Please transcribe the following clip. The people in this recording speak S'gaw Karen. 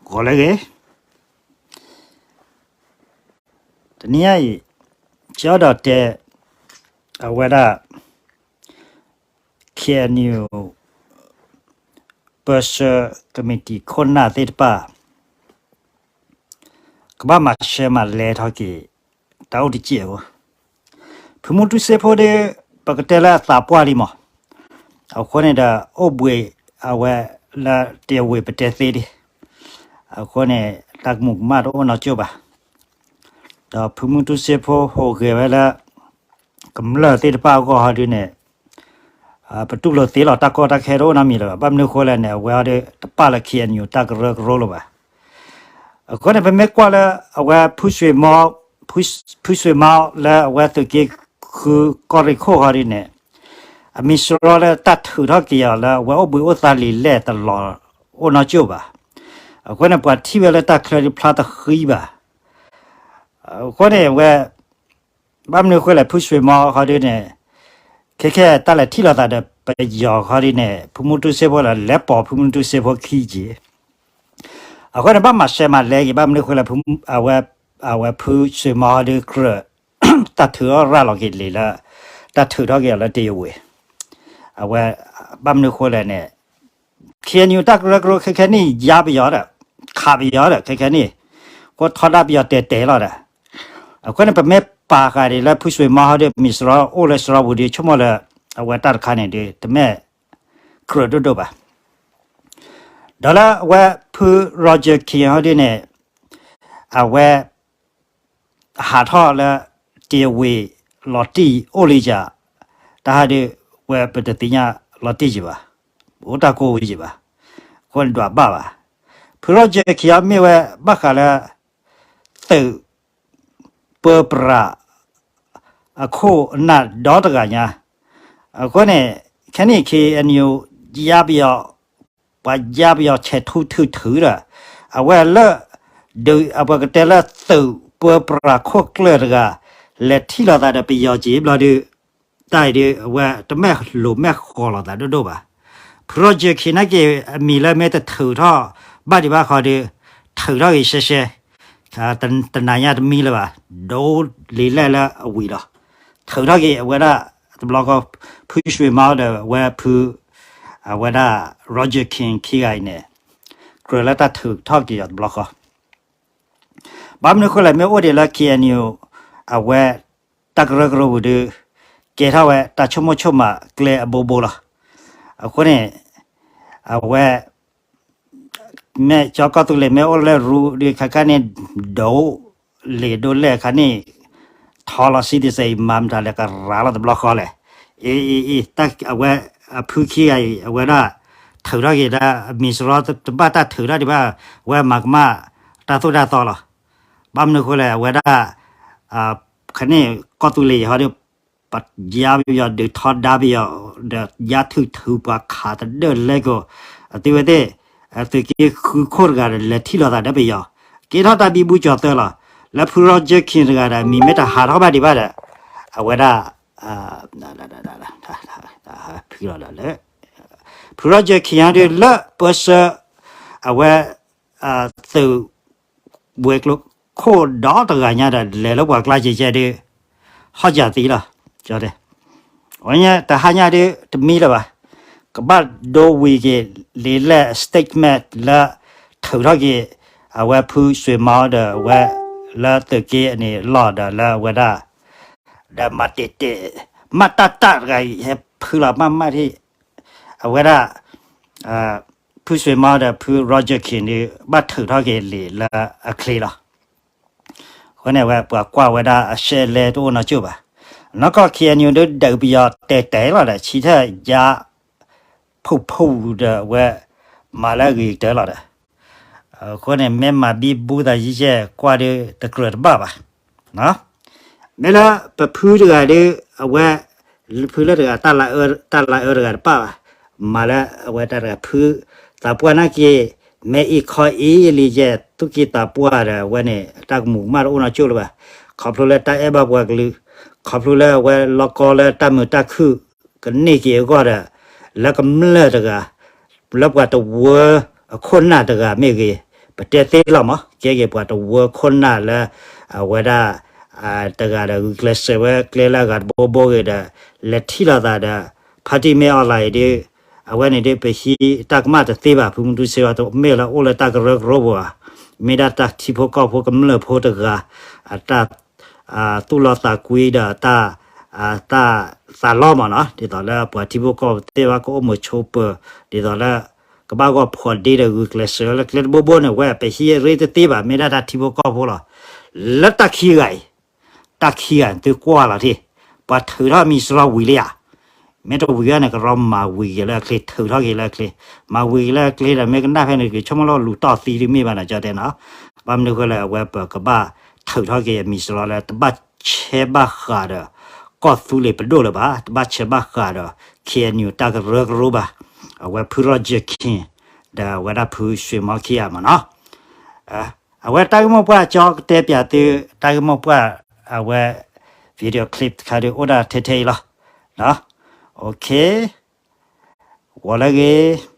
ဂီၤလၢအဂ့ၤ, တနံၤညါအံၤ ကဒီးတဲ အဝဲဒၣ် ခ့ၣ်အဲၣ်ယူၣ် ပၢဆှၢကမံးတံာ်ခိၣ်နၢ်သ့ၣ်တဖၣ် ကဘၣ်မၤဆှဲမၤလဲထီၣ်က့ၤ တၢ်အိၣ်တစဲးအဂီၢ်, ဖုမူတူစ့ဖိဒီး ပကတဲလၢအသးပှၢ်လံမး, အဃိန့ၣ်ဒီး အိၣ်ဘှံးအဝဲလၢတရဝ့ၤပတဲသ့လံ, အဃိန့ၣ် တၢ်ကမူၤကမၣ်တအိၣ်နီတကၠိၢ်ဘၣ်. ဒီးဖုမူတူစ့ဖိဟူးဂဲၤဝဲလၢ ကမျၢၢ်သ့ၣ်တဖၣ်အဂီၢ်ဟီဒုန့ၣ် ပတူၢ်လိာ်သ့လီၤ တၢ်ကီတၢ်ခဲတအိၣ်နီတမံၤလၢၤဘၣ်. ဘၣ်မနုၤအဃိလဲၣ်န့ၣ် အဝဲအီၤဒီး တပာ်လၢ ခ့ၣ်အဲၣ်ယူၣ် တၢ်ကရၢကရိလၢၤဘၣ်. အဃိန့ၣ် ပမ့ၢ်ကွၢ်လၢ အဝဲဖုဆွ့ၤမီ, ဖု, ဖုဆွ့ၤမီလၢအဝဲသုးက့ဃုကီၢ်ရ့ၣ်ခိၣ်ဟီဒုန့ၣ် အမံၤစရီလၢတၢ်ထုးထီၣ်က့ၤအီၤလၢအဝဲအိၣ်ဘှံးအိၣ်သါလံာ်လဲၢ်တလီၤအိၣ်နီတကၠိၢ်ဘၣ်. အဃိန့ၣ် ပှၤထံၣ်ဝဲလၢတၢ်ချၢဒုဖျါတဃံဘၣ်. အဃိန့ၣ် အဝဲ ဘၣ်မနုၤအဃိလဲၣ် ဖုဆွ့ၤမီဟီဒုန့ၣ် ခဲခဲတၢ်လဲၤထံၣ်လိာ်သးဒီးပယီၤဟီဒုန့ၣ် ဖုမူတူစ့ဖိလီၤ လဲၤပိာ်ဖုမူတူစ့ဖိခံက့ၤ. အဃိန့ၣ် ဘၣ်မၤဆှဲမၤလဲက့ၤ ဘၣ်မနုၤအဃိလဲၣ် အဝဲ, အဝဲဖုဆွ့ၤမီဟီဒု ကြၢးတၢ်ထုးထီၣ်ရၤလီၤက့ၤလံာ်လၢ တၢ်ထုးထီၣ်က့ၤအီၤလၢတရဝ့ၤ, အဝဲ ဘၣ်မနုၤအဃိလဲၣ်န့ၣ် ခ့ၣ်အဲၣ်ယူၣ် တၢ်ကရၢကရိခဲခဲန့ၣ် ယါပယီၤဒီး ခးပယီၤဒီး ခဲခဲန့ၣ် ဃိထီဒါပယီၤတဲာ်တဲာ်လီၤဒီး အဃိန့ၣ် ပမ့ၢ်ပာ်ဃာ်ဒ်လၢဖုဆွ့ၤမီဟီဒု မံၤစရီအိၣ်လၢစရီပူၤဒု ဆိကမိၣ်လၢ အဝဲတၢ်တခါန့ၣ်ဒု တမ့ၢ်ကြၢးဒိၣ်ဒိၣ်ဘၣ်. ဒီးလၢအဝဲဖု Roger Khin ဟီဒုန့ၣ် အဝဲ ဟးထီၣ်လၢ တရဝ့ၤ လီၤတံၢ်အိၣ်လံယၤ, တၢ်ဟီဒု ဝဲပတသ့ၣ်ညါလီၤတံၢ်ယံၤဘၣ်, အိၣ်တၢ်ကိၢ်ဝံၤယံၤဘၣ်, အဃိန့ၣ်ဒွးဘၣ်ဘၣ်. ဖု Roger Khin အီၤမ့ၢ်ဝဲဘၣ်ဃးလၢ သုးပၢပြး အခိၣ်အနၢ်ဒီတဂၤညါ, အဃိန့ၣ် ခဲန့ၣ် ခ့ၣ်အဲၣ်ယူၣ် ယါပယီၤ ပှၤယါပယီၤဆဲးထူထုထုဒီး အဝဲလၢ ဒုးအပှၤကတဲလၢသုးပၢပြးခိၣ်ကျၢၢ်တဂၤ လဲၤထံၣ်လိာ်သးဒီးပယီၤက့ၤဘျီဒု တၢ်အံၤဒု အဝဲတမ့ၢ်လိာ်မ့ၢ်ဃီၤလိာ်သးဒိၣ်ဒိၣ်ဘၣ်. ဖု Roger Khin နာ်က့ အမံၤလၢမ့ၢ်တထုးထီၣ်ဘၣ်ဒံးဘၣ်ဃီဒု ထုးထီၣ်က့ၤရှဲရှဲ တနၤညါတမံၤလၢၤဘၣ်, ဒိလံာ်လဲၢ်လၢအဝံၤလီၤ. ထုးထီၣ်က့ၤအဝဲဒၣ်တဘျီဃီ ဖုဆွ့ၤမီဒီး အဝဲဖု အဝဲဒၣ် Roger Khin ခံဂၤအံၤန့ၣ် ကြၢးလၢတၢ်ထုးထီၣ်က့ၤအီၤတဘျီဃီ. ဘၣ်မနုၤအဃိလဲၣ် မ့ၢ်အိၣ်ဒံးလၢ ခ့ၣ်အဲၣ်ယူၣ် အဝဲ တၢ်ကရၢကရိပူၤဒု ကဲထီၣ်ဝဲတၢ်ဆိကမိၣ်ဆိကမးကျဲအဘိဘိလီၤ. အဃိန့ၣ် အဝဲ မ့ၢ်ကၠီကီၢ်သူလ့ၤ မ့ၢ်အိၣ်လၢရူဒုခါခါန့ၣ် ဒိလံာ်ဒိလဲၢ်ခါန့ၣ် ထီလီၤစံတစဲးအံၤ မၤမတၤလဲၣ်ကရၤလီၤတဘျီဃီလဲၣ်. အ့ အ့ အ့ အဝဲ အဖုခံဂၤအံၤ အဝဲဒၣ် ထုးထီၣ်က့ၤဒၣ် မံၤစရီတဘၣ်တၢ်ထုးထီၣ်ဒံးဘၣ် အဝဲမၤကမၣ်တၢ်သိၣ်တၢ်သီလီၤ. ဘၣ်မနုၤအဃိလဲၣ် အဝဲဒၣ် ခန့ၣ် ကီၢ်သူလ့ၤဟီဒီး ပယါပယီၤဒုးထီဒါပယီၤ ဒီးယါထုးထုးပှၤခးတဒၢလဲကီၢ် အသုဝဲသ့ၣ် သုးက့ဃုခိၣ်တဂၤဒီး လဲၤထံၣ်လိာ်သးဒီးပယီၤ ကဲထီၣ်တၢ်ဘံဘူကၠီၤသၢလီၤ. လၢဖု Roger Khin တဂၤဒီး မံၤမ့ၢ်တဟးထီၣ်ဘၣ်ဒံးဘၣ်ဒီး အဝဲဒၣ် ဖုလီၤဒီးလၢ ဖု Roger Khin ဟီဒီး လၢပၢဆှၢ အဝဲ သုး ဝဲၤကျိခိၣ်ဒီတဂၤညါဒီးလဲၤလၢပှၤကျါကဲကဲဒုး ဟီၣ်ကၢသံလီၤ. တဟါညါဒုးတမံၤလၢၤဘၣ်. ကဘၣ်ဒိဝံၤက့ၤလံာ်လဲၢ် statement လၢ ထုးထီၣ်က့ၤ အဝဲဖုဆွ့ၤမီဒီးအဝဲ လၢသုးက့အန့ၣ်လီၢ်ဒီးလၢအဝဲဒၣ် ဒီးမၤတ့ၢ်တ့ၢ် မၤတၢ်တၢ်တဂၤအံၤ ဟဲဖုလီၤမးမးထံၣ် အဝဲဒၣ် ဖုဆွ့ၤမီဒီးဖု Roger Khin ဒုး ဘၣ်ထုးထီၣ်က့ၤလံာ်လၢအချ့လီၤ. အဃိန့ၣ်ဝဲ ပှၤကွၢ်ဝဲဒၣ်အရှဲလဲတအိၣ်နီတကၠိၢ်ဘၣ်. နီၢ်ကီၢ် ခ့ၣ်အဲၣ်ယူၣ် ဒုးဒုးပယီၤတဲာ်တဲာ်လီၤဒီး ဆံထၢၣ်ယါ ဖုၣ်ဖုၣ်ဒီးအဝဲ မၤလၢအဂ့ၤကတၢၢ်လီၤဒီး အဃိန့ၣ် မ့ၢ်မၤဘံဘူသးယံၤယဲၢ်ကွၢ်ဒုးတကြၢးတဘၣ်ဘၣ်. မ့ၢ်လၢပဖုတဂၤဒုး အဝဲ ဖုလၢတဂၤ တၢ်လၤအၢတဂၤတပၣ်ဘၣ်. မၤလၢအဝဲတၢ်တဂၤဖု သးပှၢ်နာ်က့ မ့ၢ်အံၤခီအံၤလံယဲၢ် သူၣ်က့သးပှၢ်ဒီးအဝဲန့ၣ် တၢ်ကမူၤကမၣ်တအိၣ်နီတကၠိၢ်လၢၤဘၣ်. ခီဖျိလၢတၢ်အဲၣ်ဘၣ်ပှၤကလုာ် ခီဖျိလၢအဝဲလီၢ်ကီလၢတၢ်မုာ်တၢ်ခုၣ် ကန့ၢ်က့ၤအဂီၢ်ဒီး လၢကမျၢၢ်တဂၤ လၢပှၤတဝၢအခိၣ်နၢ်တဂၤမ့ၢ်ဂ့ၤ, ပတဲသ့လီၤမး ကဲက့ၤပှၤတဝၢခိၣ်နၢ်လၢ အဝဲဒၣ် တဂၤဒီးဂုာ်ကျဲးစၢးဝဲကျဲလၢအဂၤတဘိဘိဂ့ၤဒီး လဲၤထံၣ်လိာ်သးဒီး ဖါတံၢ်မ့ၢ်အီၣ်လၢအံၤဒ် အဝဲန့ၣ်ဒ် ပဟံးတၢ်ကမၣ်တသ့ဘၣ် ဖုမူတူစ့ဝါ တမ့ၢ်လၢအိၣ်လၢတၢ်ကရၢကရိပူၤဧါ, မ့ၢ်ဒၣ်တၢ်ထံဖိကီၢ်ဖိကမျၢၢ်ဖိတဂၤ အတၢ် သူၣ်လီသးကွံဒီးတၢ် တၢ်သးလီမးနီၤ ဒ်သိးလၢပှၤထံဖိကီၢ်ဖိသ့ၣ်တဖၣ်ကအိၣ်မုာ်ဆိးပၢၤ ဒ်သိးလၢ ကဘၣ်ဂီၢ်ဖှီၣ်ဒ့ဒီးဂုာ်ကျဲးစၢးလၢကျဲတဘိဘိန့ၣ် ဝဲပဟံးရ့တသ့ဘၣ် မ့ၢ်ဒၣ်တၢ်ထံဖိကီၢ်ဖိလီၤ. လၢတၢ်ခံဂၤအံၤ တၢ်ခံဂၤန့ၣ် သုကွၢ်လီၤထံၣ် ပှၤထုးထီၣ်မံၤစရီဝံၤလံဧါ. မ့ၢ်တဝံၤဘၣ်န့ၣ် ကရီမၤဝံၤက့ၤလၢအချ့ ထုးထီၣ်က့ၤလၢအချ့, မၤဝံၤက့ၤလၢအချ့ဒီး မ့ၢ်ကနၣ်ဖဲန့ၣ် ကဆိကမိၣ်လၢလူၤတီၢ်သံဒ်မ့ၢ်ဘၣ်နီၤ ကၠီတဲနီၤ. ဘၣ်မနုၤဃိလဲၣ် အဝဲပကဘၣ်ထုးထီၣ်က့ၤအမံၤစရီလၢ တဘၣ်ဆဲးဘၣ်ဃးဒီး ကီၢ်သူလ့ၤပဒိၣ်လၢၤဘၣ်, တဘၣ်ဆဲးဘၣ်ဃးဒီး ခ့ၣ်အဲၣ်ယူၣ် တၢ်ကရၢကရိဘၣ်. အဝဲဖုရီၣ်ယၢၣ်ခ့ၣ် ဒီးအဝဲဒၣ်ဖုရွှေမော်ခံဂၤမးနီၤ. အဝဲတၢ်ဂ့ၢ်မိၢ်ပှၢ် ကၠီကတဲပၠးသု တၢ်ဂ့ၢ်မိၢ်ပှၢ် အဝဲ video clip တခါဒီး အိၣ်ဒၣ်ထဲထဲအံၤလီၤ. ဂီၤလၢအဂ့ၤ.